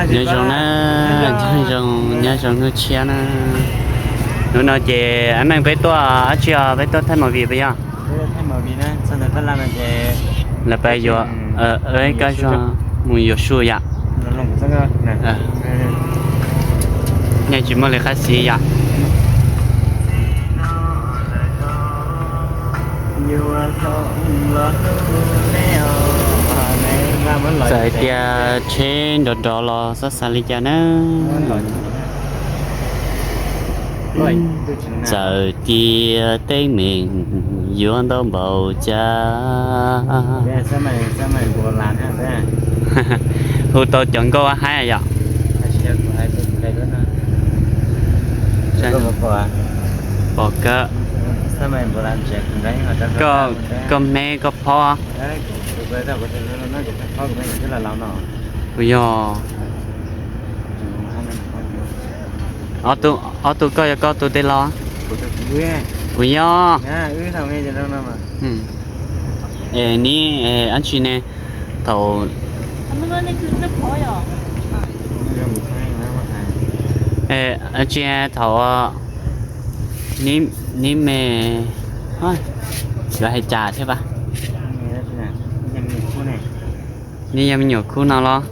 Nyob zoo na, nyob zoo, nyob zoo hnub tshiab na. Hnub no ces Ab Meej peb tuaj dab tsi os, peb tuaj thaij movie puas yog? Lawv pab yuav, koj mus yuav su yom. Nyob tsis muaj li qab xis yom. Txawm hais tias tsheb nrov nrov los txhob xav li cas na. Txawm tias teeb meem yuav ntau npaum cas. Hu tau cov nkauj haib yom. Pom kawg. Koj me koj phob. Kuv yog. Ob tug koj yog koj tus tej laus? Kuv yog. Es neb dab tsi ne? Thaum, dab tsi thaum, neb me, yuav hais cas thiab pas? Neb yog me nyuam khub no los?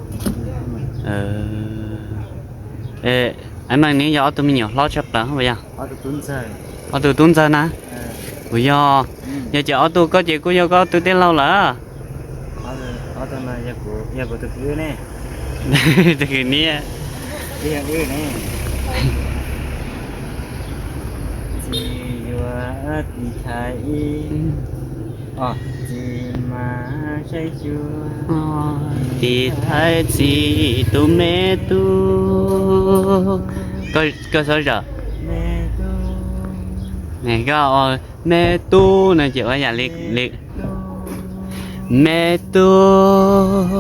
Ab Meej, neb yog ob tug me nyuam hlob tshaj plaws puas yog? Ob tug tub ntxawg na? Puas yog? Yog ces ob tug koj ces kuj yog koj ob tug tej laus lawm. Tus kwv niam. Txiv yuav tiv thaiv, tiv mas saib xyuas, tiv thaiv txiv tus me tub. Koj xav zam, koj me tub no ces ua yam li, me tub.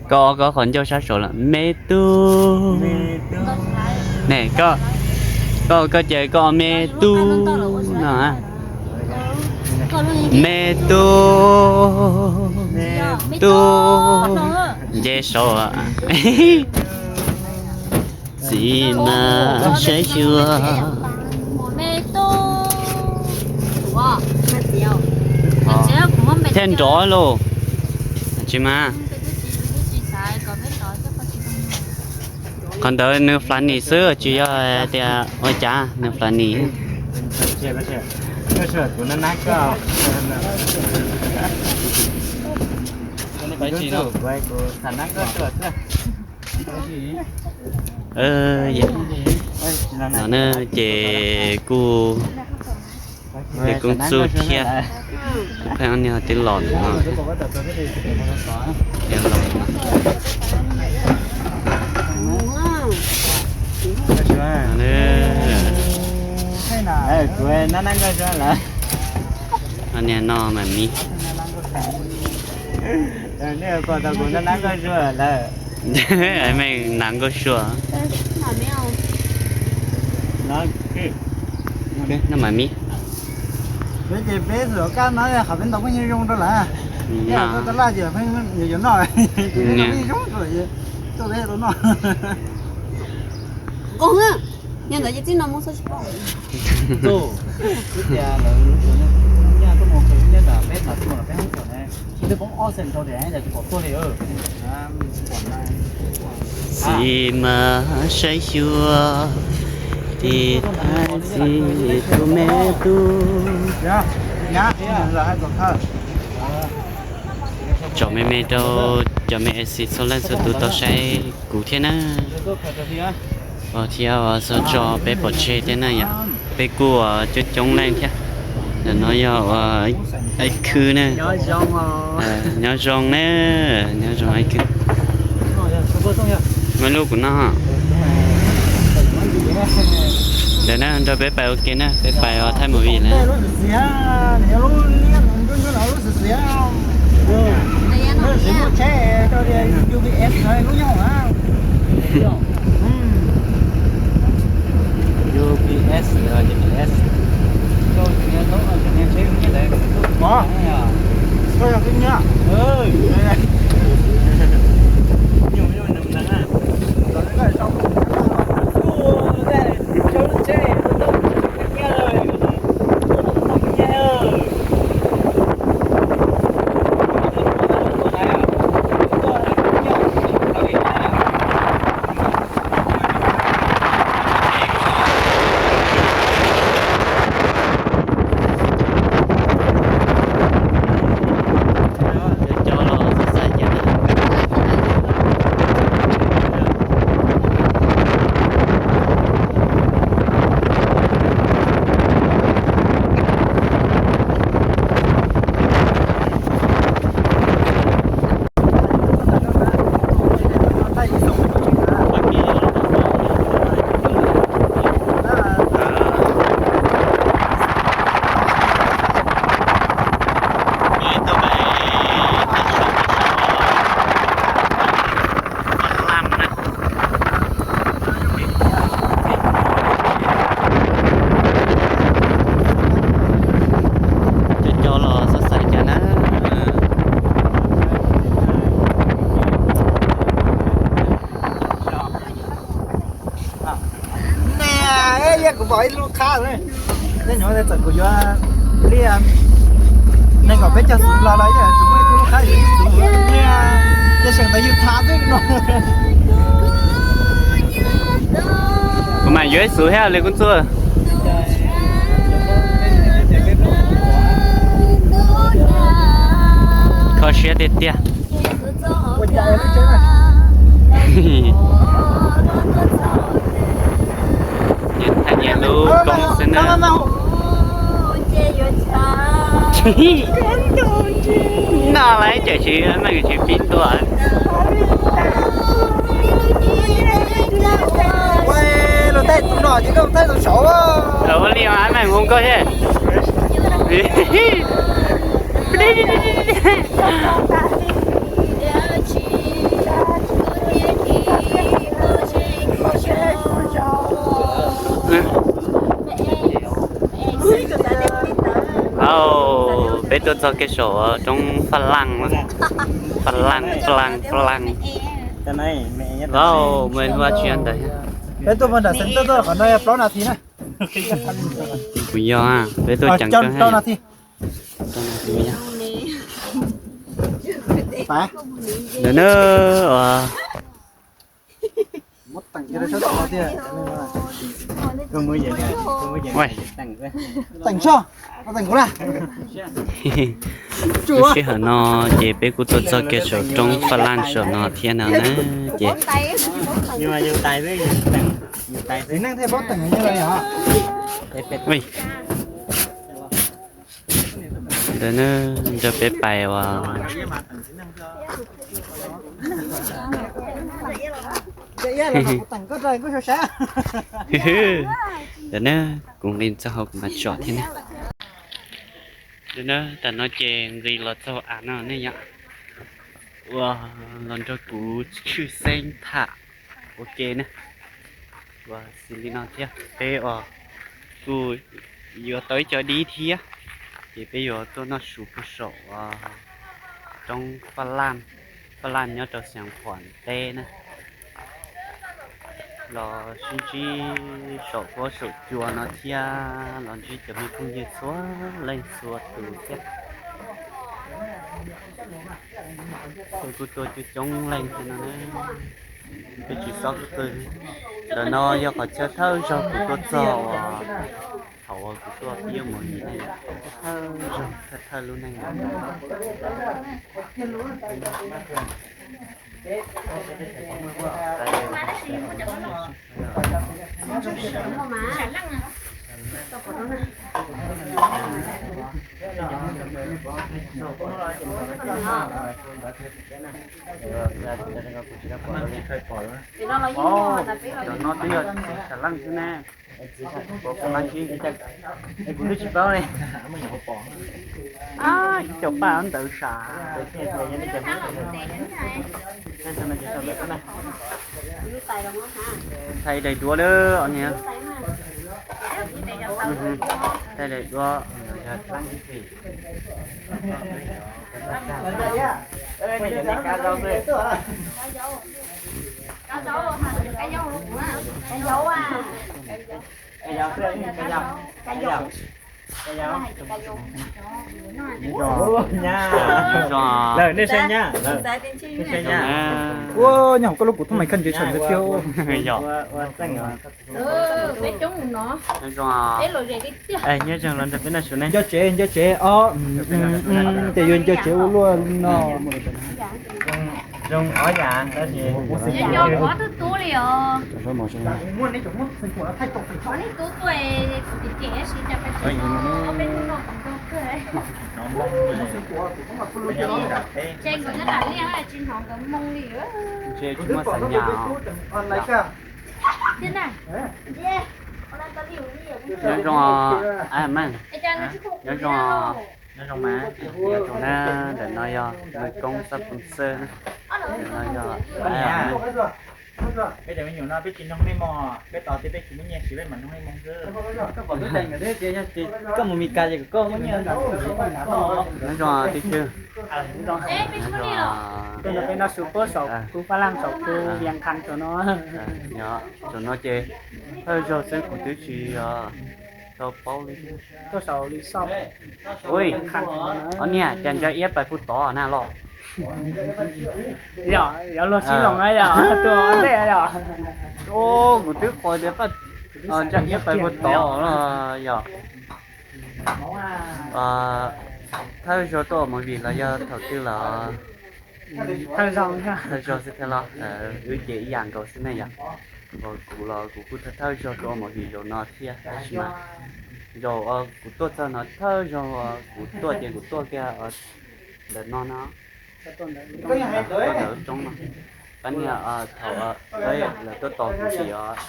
Koj, koj qhov ncauj sab saud lawm, me tub. Ne, koj, koj ces koj me tub no. Me tub, tub, nce saud. Txiv mas saib xyuas. Thiaj nrov lauj. Tsis mas, qhov ntawd nws funny xwb, tsis yog tias ua cas, nws funny. No na, ces kuj, ces kuj txuj thiab. Pheej ob niag twb los ntawm no, los no. Niag no mas miv. Meej hnav nkauj sua. No mas miv. Ces peb xwm kaj no qhov peb ntaus pheej zoo rau lawm. Tab laj ces pheej yuav noj, pheej zoo rau lawm, tuaj peb tau noj. Nyob ntawd ces txij no mus xwb tsis paub. Twb tias lawv, lawv tuaj mus peb nram peb nram tuaj peb hoob kom ne, twb poob ob xees rau tias yog tsis pom tuaj li. Txiv mas saib xyuas, tiv thaiv txiv tus me tub. Tsom me me rau cov me A C txhua leej txhua tus tau saib kuv thiab na. Thiab txhob tso peb pov tseg thiab na yom. Peb kuj coob coob leej thiab. Ntawm no yog ua Ib Khwb na. Nyob zoo na, nyob zoo Ib Khwb. Muaj lub kuv noj. Ntawm na nrog peb pais ua ke na, peb pais ua thaij movie na. Ib lub qhab, nej nyob txawm kuv yuav liaj nees nkaum peb caug xwb los los yeej tsuas muaj ib tug lub qhab yuav ib xwb, ces seem ntawd yus thav xwb no. Kuv mam yuav ib xwb thiab li kuv txuj. Kho siab tiag tiag. Nyias lub koob xwb na. No lawm ces tsis meej tsis pib tuaj. Ua li mas meej hu nkauj thiab. Au, peb tuaj txog kiag saum roob Faj Laj, Faj Laj, Faj Laj, Faj Laj. Au, mus hlub tsis ntawd. Peb tuaj mus nram xeev tuaj qhov no yog plaub nas this na. Kuv yog, peb tuaj ceev kawg. Ntawm na, lub sij hawm no ces peb kuj tuaj txog kiag saum roob Faj Laj saum no thiab no na, ces ntawm na, nrog peb pais uas ntawm na, kuv nqis txog hauv kuv mam tsom thiab na. Ntawm na, tam no ces nqis los txog av no ne yom, uas los nrog kuv tshwj xeeb tham ua ke na. Uas xws li no thiab peb uas kuj yuav tau ib co dib thiab, ces peb yuav tuaj noj su puag saum roob Faj Laj, Faj Laj nyob rau Xeev Khuam teb na. Los sib ntsib saum huab saum cua no thiab los ntsib cov me phooj ywg txhua leej txhua tus thiab. Kuj tuaj coob coob leej thiab no na. Peb tsis txhob qw. Ntawm no yog qhov chaw thawj zaug kuv tuaj txog uas thaum uas kuv tuaj pib ua movie ne, thawj zaug thawj lub neej no. Cov no twb yog txiv Xav Leej xwb ne. Kuv twb tsis paub ne. Ib co paj ntawd sav. Thaij daim duab lawm os niam. Thaij daim duab. Nyob zoo. Ua, nyob hauv koj lub kuv thoob mais khaj ntsis tshaj ntawd tiag. Nyob zoo. Nco tsev, nco tsev os. Ces yuav nco tsev ua luaj li no. Zoo ob yam. Ob tug tub li os. Nej tub tuaj tim tim si cas peb tub no kuv nco kawg. Ces nkawd nyob nram liaj tsis hnov nkawd moo li. Tsis muaj xav nyas. Nyob zoo, nyob zoo. Nyob zoo na, ntawm no yog nws koob xab pus xawb na. Ntawm no yog Peb cov me nyuam no peb tsis noog nej moo, peb tos tias peb tsis muaj nyiaj siv peb mam noog nej moo xwb. Koj pom lub tais nkawd twb tias yog koj mus Mes Kas ces kom koj muaj nyiaj. Nyob zoo tij Tswb. Peb noj su puab saum kuv Fab Laj saum kuv Vias Khas saum no. Saum no ces thawj zaug xwb kuv twb tsis tau paub li. Ua, ob niag cas ntsa iab pais puag tod na los. Yog luag sib loos na yog tus ntej yog. Kuv twb qhov tias ntsa iab pais puag tod los yog. Thawj zaug tuaj ua movie los yog thaum twg los? Thawj zaug xwb thiab los? Wb ces ib yam nkaus xwb ne yom. Kuv los kuv kuj thawj thawj zaug tuaj ua movie zaum no thiab tab sis mas zaum kuv tuaj txog no thawj zaug kuv tuaj ces kuv tuaj kiag ntawm no no, ntawm lub roob no. Pab niag thaum lawv tuaj tos kuv tim os,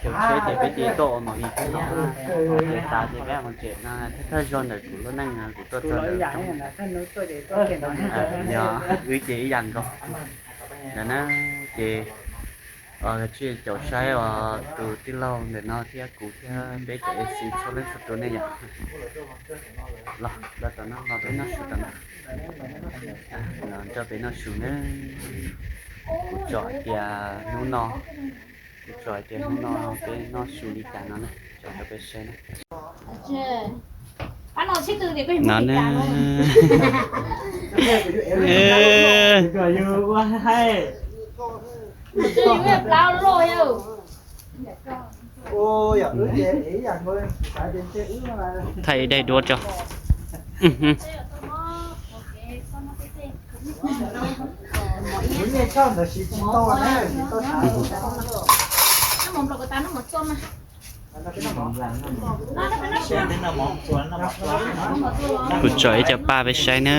caum tsheb ces peb cia li tuaj ua movie thiab no, ces tas ces peb mus tsev no, thawj thawj zaug ntawm kuv lub neej kuv tuaj txog ntawm lub roob. Yog wb ces ib yam nkaus ntawm na, ces tsis caum saib os tus tij laug ntawm no thiab kuv thiab peb cov A C txhua leej txhua tus ne yom. Los, los tom no, los peb noj su tom no. Los nrog peb noj su na. Kuv tsom tias hnub no, kuv tsom tias hnub no peb noj su li cas no na, tsom rau peb saib na. No na. Thaij ib daim duab tso. Kuv tsom ib co paj peb saib na.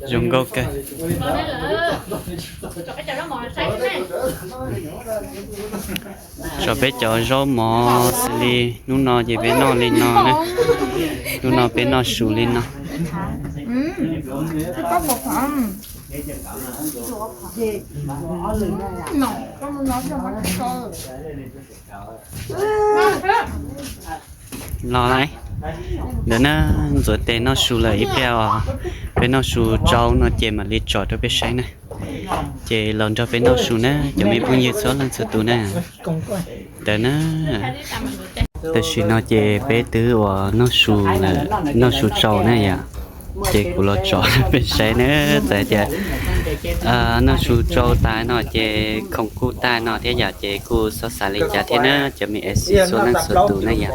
Zoo nkauj kawg. Tso peb cov zaub mov xws li hnub no ces peb noj li no na. Hnub no peb noj su li no. Los lawm, ntawm na, ntxuav tes noj su lawm ib pliag os. Peb noj su tsau no ces mam li tsom rau peb saib na. Ces los nrog peb noj su na cov me phooj ywg txhua leej txhua tus na. Ntawm na, tam sim no ces peb twb uas noj su lawm, noj su tsau na yom. Ces kuv los tsom peb saib na, txawm tias noj su tsau tas no ces khoom kuj tag no thiab yom, ces kuj txhob xav li cas thiab na cov me A C txhua leej txhua tus na yom.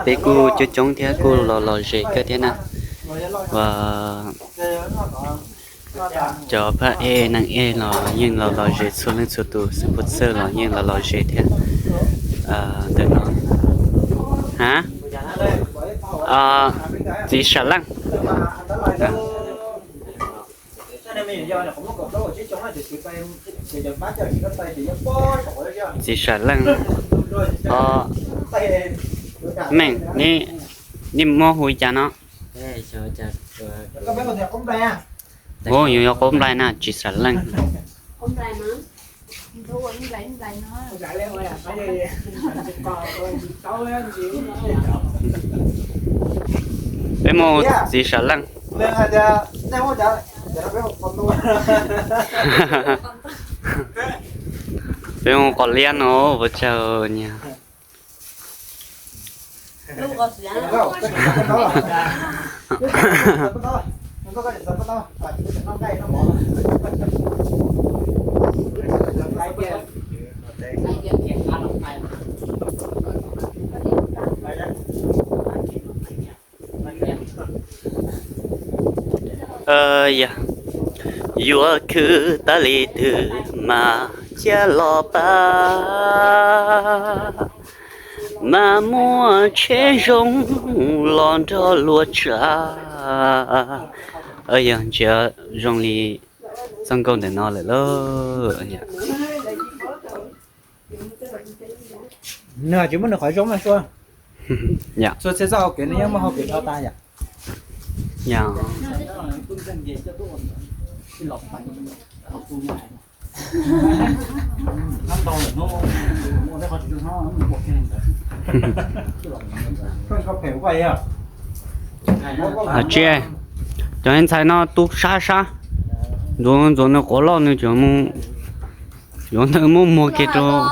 Peb kuj coob coob thiab kuj los los zes kawg thiab na. Ua cov phab ej neeg ej los yeej los los zes txhua leej txhua tus, xib pub txawj los yeej los los zes thiab. Ntawm no, ha, txiv Sam Leej. Txiv Sam Leej, o, meej, nej muab hu li cas no? Hu yus yog Qub Nplaim na, tsis Sam Leej. Peb mus txiv Sam Leej. Peb mus qos liab no ua tsaug nyag. Yog yuav khwv tas li twg mas cia los pab, mas muaj tsheb zoo los nrog luag tsa. Yog ntsia zoo li txoj nkauj ntawm no lawm lauj. Nws tsis muaj nws qhov zoo mas sua. Txhua txhia txoj hau kev nws yeej muaj hau kev dhau tas yom. Hais tsis, cov ntxhais no tu sab sab, ntxuav ntxuav nws quav loj nws tseem mus yuav ntawd muab muag kiag rau.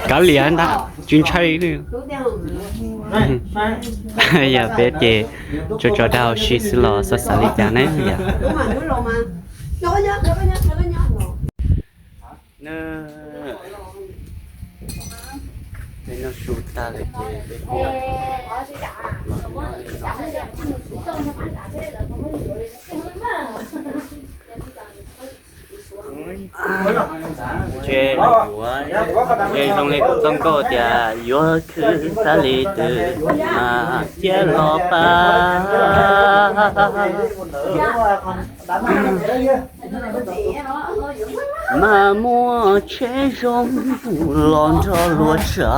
Kav liam ntag, tsis ntshai li. Yog peb ces tso tso dag ua si xwb los xav xav li cas ne yom. Peb noj su tag lawm ces peb kuj los nyob li no. Ces yuav, ces zoo li kuv txoj nkauj tias yuav khwv txhab li twg mas cia los pab. Mas muaj tsheb zoo los nrog luag tsa.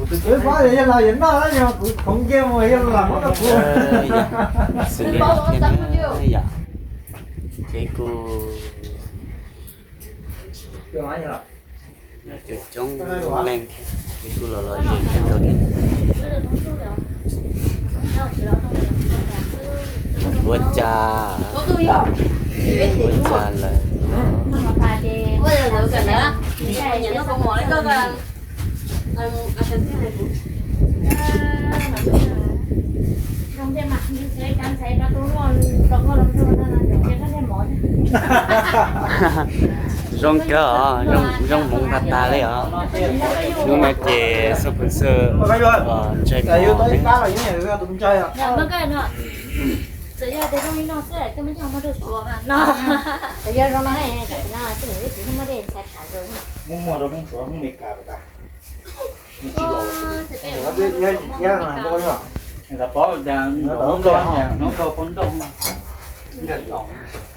Xws li no thiab na yom, ces kuj coob coob leej thiab, ces kuj los los zem kawg nkaus thiab. Ua cas, ua cas lawm. Zoo kawg os, zoo hmoov tas tas li os. Hnub no ces xub pwm xwb ntshai mos.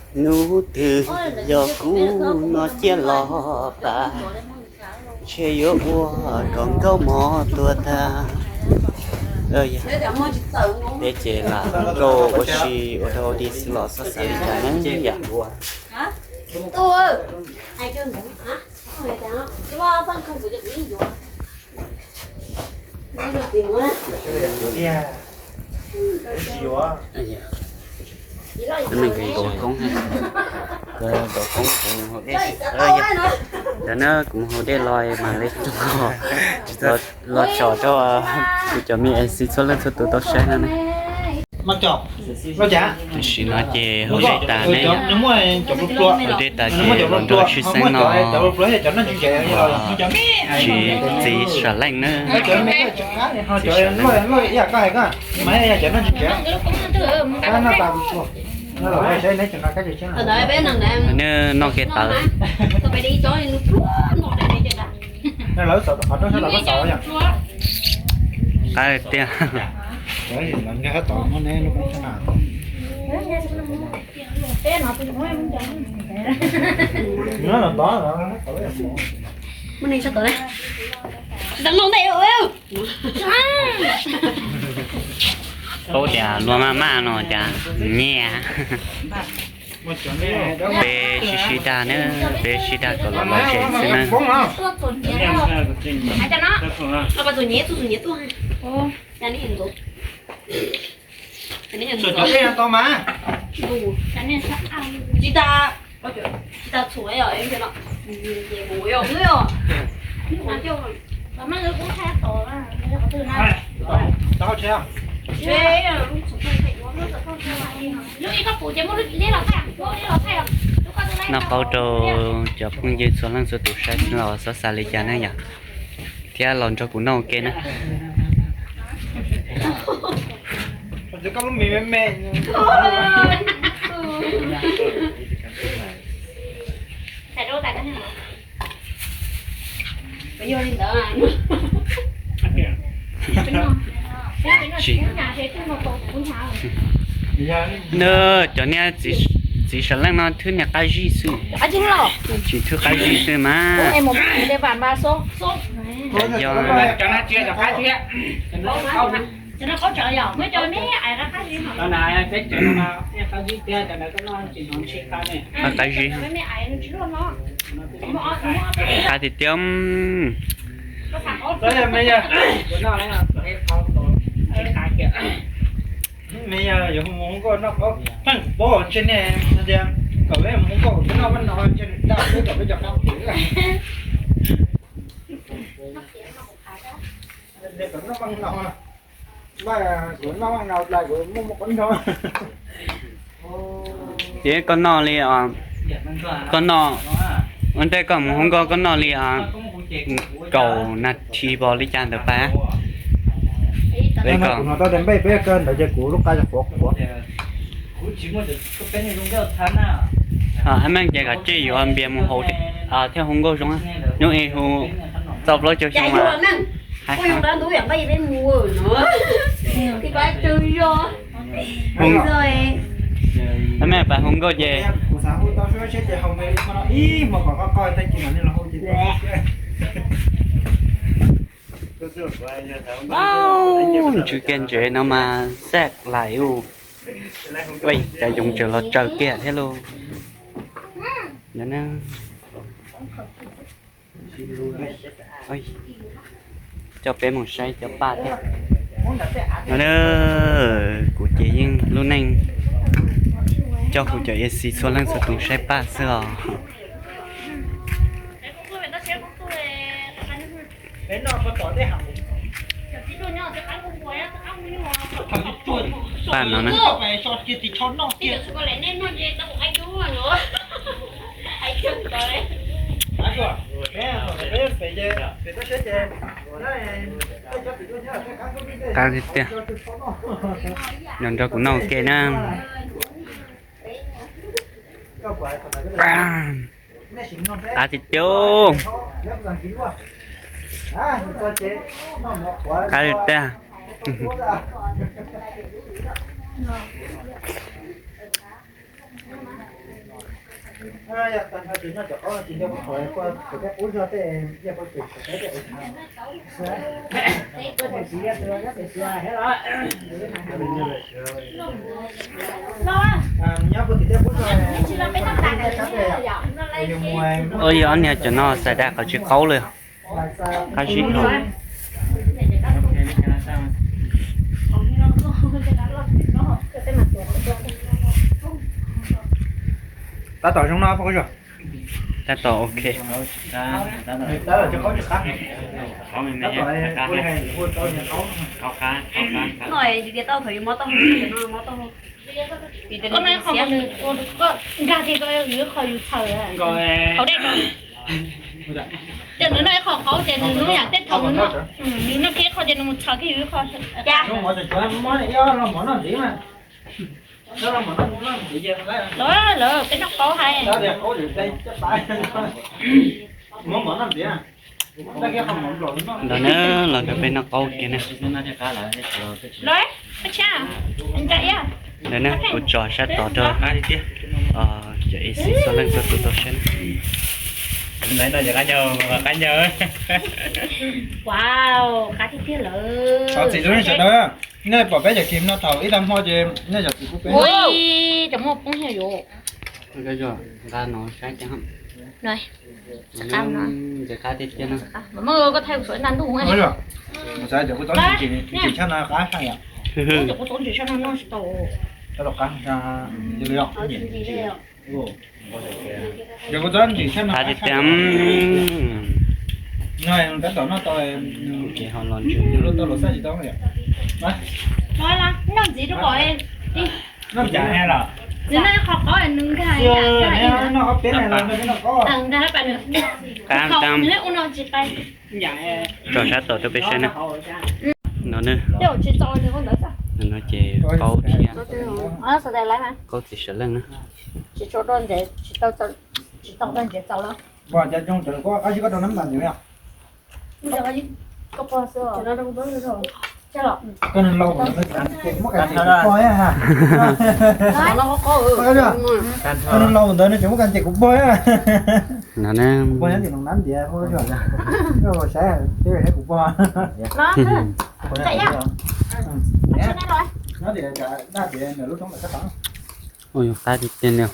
Hnub twg yog kuv no cia los pab, ntshe yuav ua kom nkauj mov tuag tag. Peb ces lam nkauj ua si ua dog ua dig xwb los xav xav li cas ne yom. Neb kov koob, kov koob kuv mus haus dej. Ntawm no kuv mus haus dej los mam li los tsom rau kuv cov me MC txhua leej txhua tus tau saib no na. Tam sim no ces haus dej tas ne, haus dej tas ces los nrog tshwj xeeb no, tsis txiv sam leej na, txiv sam leej. Neb noj kev tawv. Qab tiag. Paub tias luag maj maj no cas nyiaj. Peb sib sib dag na, peb sib dag kom los los zem xwb na. Noj qaub rau cov phooj ywg txhua leej txhua tus saib xwb los xav xav li cas na yom, thiab los nrog kuv noj ua ke na. Tsis, nws cov niag txiv sav leej no thwb niag qab zib xwb, tsis thwb qab zib xwb mas. Yog, yog. Qab zib, qab tiag tiag. Me yog yuav mus hu nkauj noj qab pheej pob ntshe ne, tias kom peb mus hu nkauj noj pab no ntshe daj peb kom peb cov qab phem. Noj pab no, kuv noj pab no, kuv muaj muaj qab no. Ces koj noj li, koj noj, ua ntej koj mus hu nkauj koj noj li kaum nas this pom li cas ntawd pas. Kuv hnov tau tias npej peb kawg ntawd ces kuv lub qa qhuav qhuav. Hab meej ces kom tsij yuav npias mus haus thiab hu nkauj zoo, hnub ib hu txoj plaub caug xyoo mas. Hab meej pas hu nkauj ces. Ntsw kiag ntses no mas xaj lais u. Cov yoov tseem los tsaws kiag thiab lauj. Coj peb mus saib cov paj thiab. No na, kuv ces yeej lub neej coj kuv cov E C txhua leej txhua tus saib paj xwb os. Paj no na. Qab tiag tiag. Nrog nrog kuv noj ua ke na. Qab tiag tiag. Qab tiag tiag. Ua yog ob niag cov no xav dag qhov tsis qaub li. Qab zib no. Tab tom zoo no poj qaib zog. Tab tom ok. Koj noj ib qho nws ua nkag kiag koj yus qho yus txhaws hauv dej. Ces nws noj ib qho qauv ces nws hnub yam tej thaum nws noj kiag ib qho ces nws mus txhaws kiag yus ib qho. Lawv lawv peb noj qaub hais. Los na, los nrog peb noj qaub kiag na. Ntawm na, kuv tso sab tod rau cov E C txhua leej txhua tus tau saib na. Wow, qab tiag tiag lawm. Txiv sawv daws, nej pom peb cov kis no thaum ib tag hmo ces nej zam txim pub peb. Ui, cov muaj poob yog yuav. Nqa no saib thiab. Ntses qab tiag tiag na. Mus xav tias kuv txob ntsim tshaj no qab haj yam. Kuv txob ntsim tshaj no noj tsis tau. Qab tiag tiag. Noj ntxiv rau qhov nws noj qhov qauv nws nkag. Qab tiag. Nws ua no tsis qab. Tso sab tod rau peb saib na. No na, no ces qaub thiab, qaub txiv sawv leej na. Tsis tau ntses txaus lawm. Qab zib koj rau nab mas ntxiv. Koj neeg laus ntawd nws tseem muab kas ntses kuv pog thiab. Koj neeg laus ntawd nws tseem muab kas ntses kuv pog thiab. Kuv pog nyob tim Noo Nab ntiav, koj saib, kuv pog. Qab tiag tiag li.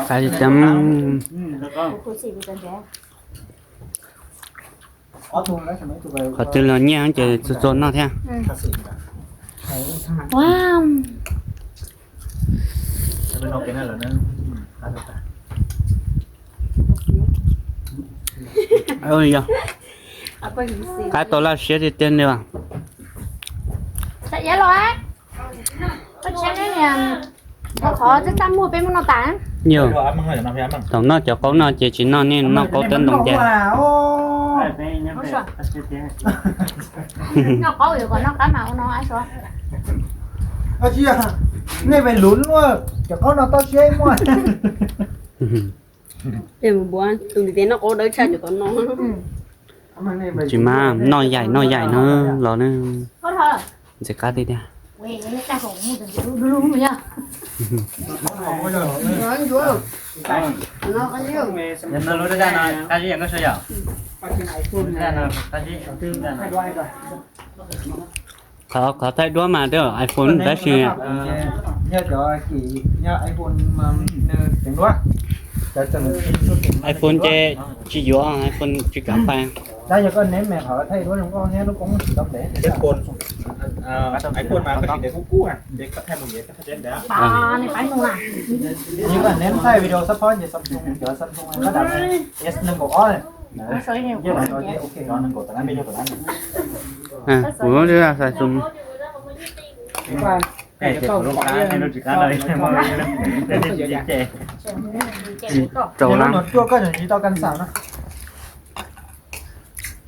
Qab tiag tiag. Qhov twg los nyiaj ces txhua txhua noj thiab. Qab tau laj siab tiag tiag li. Yog, thaum noj cov qaub no ces tsis noj nej noj qaub tev ntoo ces. Nej ve luv luaj, cov qaub no toj siab muaj. Tus ntiv tes noj qaub dawb tshaj cov qaub no. Tsis mas noj yaim noj yaim no los ne. Ntxim qab tiag tiag. Qhov thaij duab mas twb iPhone tab sis, yog cov kim, yog iPhone, iPhone ces tsis yuav, iPhone tsis kam pais. Tab yog koj neb me qhov thaij duab zoo nkauj thiab lub koob tsis tau ntev. iPhone mas koj tsis ntev kub kub ces koj thaij mus ntev. Yog koj neb thaij video xab phob ces Samsung, cov Samsung qab dam S nees nkaum ob. Kuv lub Samsung. Rau lab. Koj tsis tau kan xav no.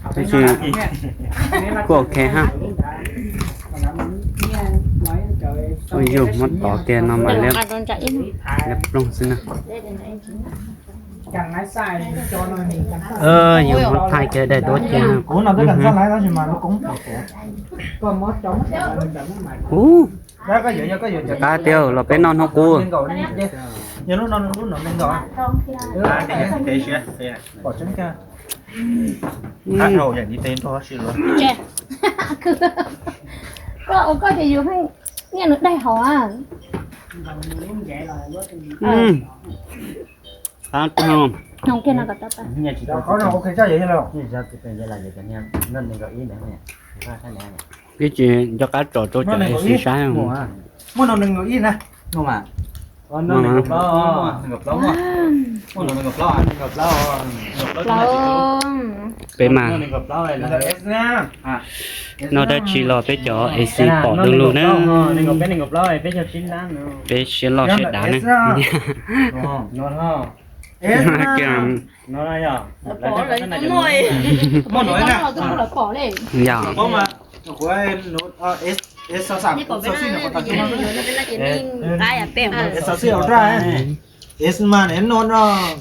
Tab sis kuj ok ha. Ua yus muab tov kiag no mas liab ploog xwb na. Yus muab thaij kiag daim duab kiag na. Ub, qab tiag los peb noj hnub qub. Koj ua koj ces yus pheej niaj nws daig hauv a. Ib tsis nco qab tso rau cov A C saib. Peb mas noj dab tsi los peb cov A C pom du lug na. Peb siab loj siab dav na. Yog.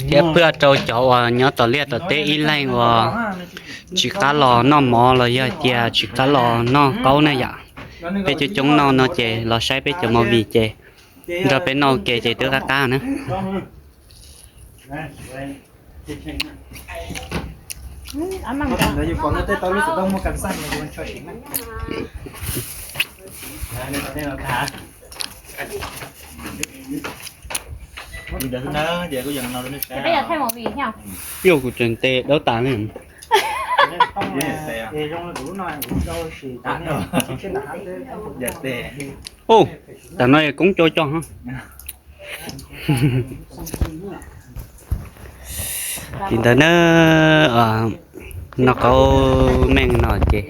Thiab pwj rau cov uas nyob tom liaj tom teb ib leeg uas tsis qab los noj mov los yog tias tsis qab los noj qaub na yom. Peb coob coob noj no ces los saib peb cov movie ces nrog peb noj ua ke ces twb qab qab na. Yog kuv tseem tes dawb tas li. Ub, tam no koob cua coj. Li ntawd na, noj qaub meej no ces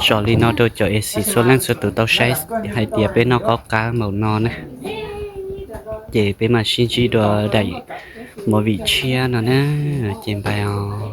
tso li no rau cov A C txhua leej txhua tus tau saib hais tias peb noj qaub qab npaum no na. Ces peb mam sib ntsib dua daim movie tshiab no na. Ces npaj os.